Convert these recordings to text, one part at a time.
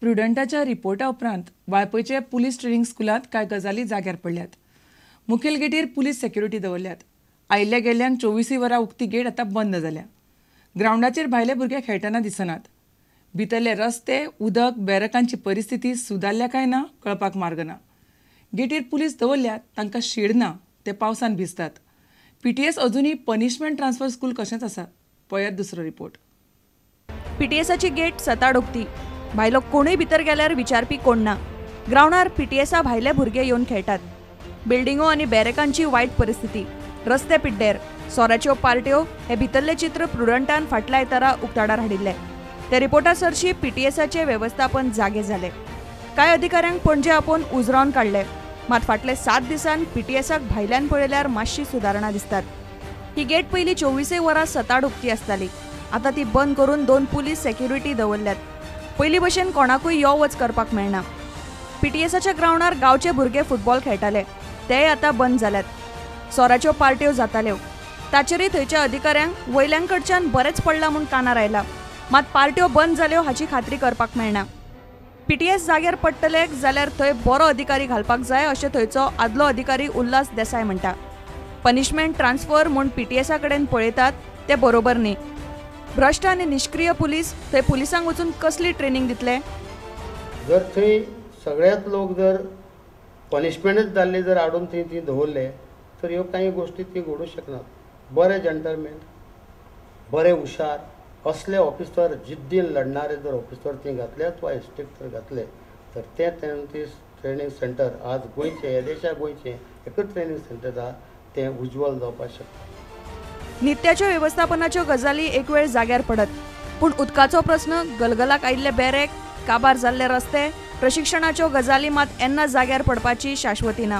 प्रुडंटाच्या रिपोर्टा उपरांत वाळपयचे police training स्कुलांत कांय गजाली जाग्यार पडल्यात. मुखेल गेटीर पुलीस सेक्युरिटी दवरल्यात. आयिल्ल्या गेल्ल्यांक 24 वरां उक्ती गेट आतां बंद जाल्या. ग्रावंडाचेर भायले भुरगे खेळटना दिसनात. भितरले रस्ते, उदक, बॅरकांची परिस्थिती सुदारल्या काय ना कळपाक मार्ग ना. गेटीर पुलीस दवरल्यात, तांकां शेड ना, ते पावसान भिजतात. पीटीएस अजूनय पनिशमेंट ट्रान्सफर स्कूल कशेंच आसा. पळयात दुसरो रिपोर्ट. पीटीएसाची गेट सताड उक्ती, भायलो कोणूय भितर गेल्यार विचारपी कोण ना. ग्रावंडार पीटीएसा भायले भुरगे येवन खेळटात. बिल्डिंगो आनी बॅरेकांची वायट परिस्थिती, रस्ते पिड्डेर, सोऱ्याच्यो पार्ट्यो हे भितरलें चित्र प्रुडंटान फाटल्या आयतारा उक्ताडार हाडिल्लें. त्या रिपोर्टा सरशी पीटीएसाचें वेवस्थापन जागे जालें. कांय अधिकाऱ्यांक पणजे आपोवन उजरावन काडले. मात फाटले 7 दिसांत पीटीएसाक भायल्यान पळयल्यार मातशी सुदारणा दिसतात. ही गेट पयलीं 24 वरां सताड उक्ती आसताली, आतां ती बंद करून 2 पुलीस सेक्युरिटी दवरल्यात. पयलीं भशेन कोणाकूय यो वच करपाक मेळना. पीटीएसाच्या ग्रावंडार गांवचे भुरगे फुटबॉल खेळटाले, तेय आतां बंद जाल्यात. सोऱ्याच्यो पार्ट्यो जाताल्यो, ताचेरय थंयच्या अधिकाऱ्यांक वयल्यांकडच्यान बरेंच पडलां म्हूण कानार आयला. मात पार्ट्यो बंद जाल्यो हाची खात्री करपाक मेळना. पीटीएस जाग्यार पडटले जाल्यार थंय बरो अधिकारी घालपाक जाय अशें थंयचो आदलो अधिकारी उल्हास देसाय म्हणटा. पनिशमेंट ट्रान्सफर म्हूण पीटीएसा कडेन पळयतात ते बरोबर न्ही. भ्रश्ट आनी निश्क्रीय पुलीस थंय पुलिसांक वचून कसली ट्रेनिंग दितले? जर थंय सगळ्यात लोक जर पनिशमेंटच जाल्ले जर हाडून थंय ती दवरले तर ह्यो कांय गोश्टी ती घडूं शकनात. बरे जंटलमॅन, बरे हुशार असले ऑफिसर, जिद्दीन लढणारे जर ऑफिसर थंय घातल्यात वा इन्स्पेक्टर घातले तर ते ट्रेनिंग सेंटर आज गोंयचें, येदेशा गोंयचें एकच ट्रेनिंग सेंटर आहा, तें उज्ज्वल जावपाक शकता. नित्याच्यो वेवस्थापनाच्यो गजाली एक वेळ जाग्यार पडत, पूण उदकाचो प्रस्न, गलगलाक आयिल्ले बॅरेक, काबार जाल्ले रस्ते, प्रशिक्षणाच्यो गजाली मात येन्ना जाग्यार पडपाची शाश्वती ना.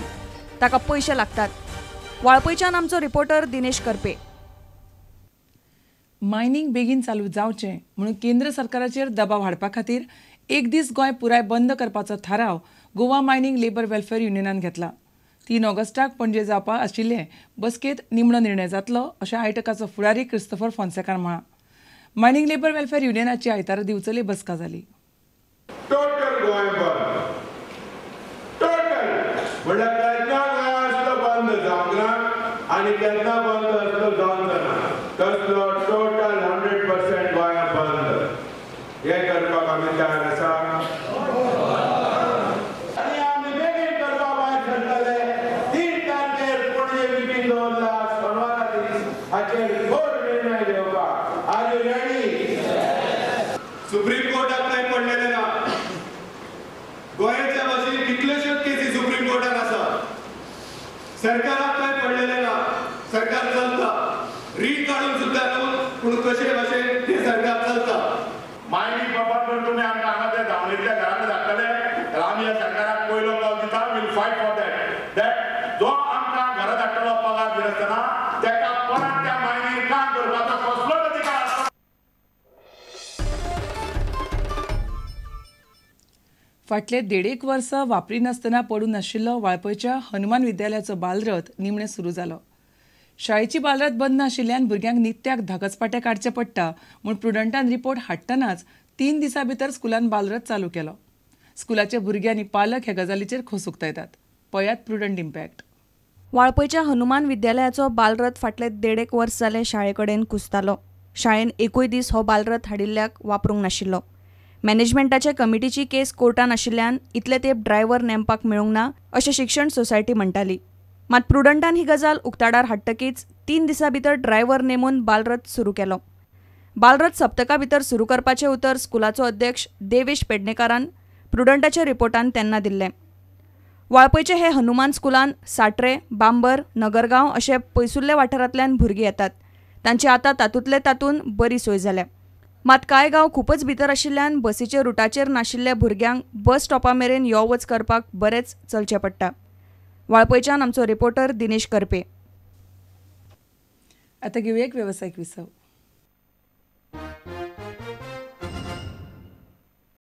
ताका पयशे लागतात. वाळपयच्यान आमचो रिपोर्टर दिनेश करपे. मायनिंग बेगीन चालू जावचें म्हणून केंद्र सरकाराचेर दबाव हाडपा खातीर एक दीस गोंय पुराय बंद करपाचो थाराव गोवा मायनिंग लेबर वेलफेअर युनियनान घेतला. 3 ऑगस्टाक पणजे जावपा आशिल्ले बसकेंत निमणो निर्णय जातलो अशें आयटकाचो फुडारी क्रिस्तोफर फोन्सेकार म्हळां. मायनिंग लेबर वेलफेअर युनियनाची आयतारा दिवचले बसका जाली. टोटल गोंय बंद, टोटल म्हणल्यार केन्ना गोंय आसलो बंद जावंक ना आनी केन्ना बंद आसलो जावंक ना, तसलो टोटल 100% गोंया बंद हें करपाक आमी तयार आसा. आनी आमी बेगीन करपाक भायर सरतले. 3 तारखेर पणजे मिटींग दवरला, सोनवारा दीस, हाचेर व्हड निर्णय घेवपाक. Are you ready? Supreme कोर्टात कांय पडलेलें ना. गोंयाच्या भाशेन कितलेश्योच केसी सुप्रीम कोर्टात आसा. सरकाराक कांय पडलेलें ना. सरकार चलता, रीट काडून सुद्दां न्हू, पूण कशे भाशेन तें सरकार चलता. मायनिंग डिपार्टमेंट तुमी आमकां हांगा ते धांवणींतल्या घरान धाडटले तर आमी ह्या सरकाराक पयलो कॉल दिता. Will fight for that. That जो आमकां घरा धाडटलो पगार दिनासतना तेका परत त्या मायनींग काम करपाचो कसलोच अधिकार आसना. फाटले 1.5 वर्सां वापरिनासतना पडून आशिल्लो वाळपयच्या हनुमान विद्यालयाचो बालरथ निमणें सुरू जालो. शाळेची बालरथ बंद नाशिल्ल्यान भुरग्यांक नित्याक धाकचपाटे काडचे पडटा म्हूण प्रुडंटान रिपोर्ट हाडटनाच 3 दिसां भितर स्कुलान बालरथ चालू केलो. स्कुलाचे भुरगे आनी पालक ह्या गजालीचेर खोस उक्तायतात. पळयात प्रुडंट इम्पॅक्ट. वाळपयच्या हनुमान विद्यालयाचो बालरथ फाटले 1.5 वर्स जाले शाळे कडेन कुसतालो. शाळेन एकूय दीस हो बालरथ हाडिल्ल्याक वापरूंक नाशिल्लो. मॅनेजमेंटाचे कमिटीची केस कोर्टान आशिल्ल्यान इतले तेंप ड्रायव्हर नेमपाक मेळूंक ना अशें शिक्षण सोसायटी म्हणटाली. मात प्रुडंटान ही गजाल उक्ताडार हाडटकीच 3 दिसां भितर ड्रायव्हर नेमून बालरथ सुरू केलो. बालरथ सप्तका भितर सुरू करपाचें उतर स्कुलाचो अध्यक्ष देवेश पेडणेकारान प्रुडंटाच्या रिपोर्टान तेन्ना दिल्लें. वाळपयचे हे हनुमान स्कुलान साट्रे, बांबर, नगरगांव अशे पयसुल्ल्या वाठारांतल्यान भुरगीं येतात. तांची आतां तातूंतले तातूंत बरी सोय जाल्या. मात कांय गांव खूपच भितर आशिल्ल्यान बसीचे रुटाचेर नाशिल्ल्या भुरग्यांक बस स्टॉपा मेरेन यो वच करपाक बरेंच चलचें पडटा. वाळपयच्यान आमचो रिपोर्टर दिनेश करपे. आता घेऊया एक व्यावसायिक विसव.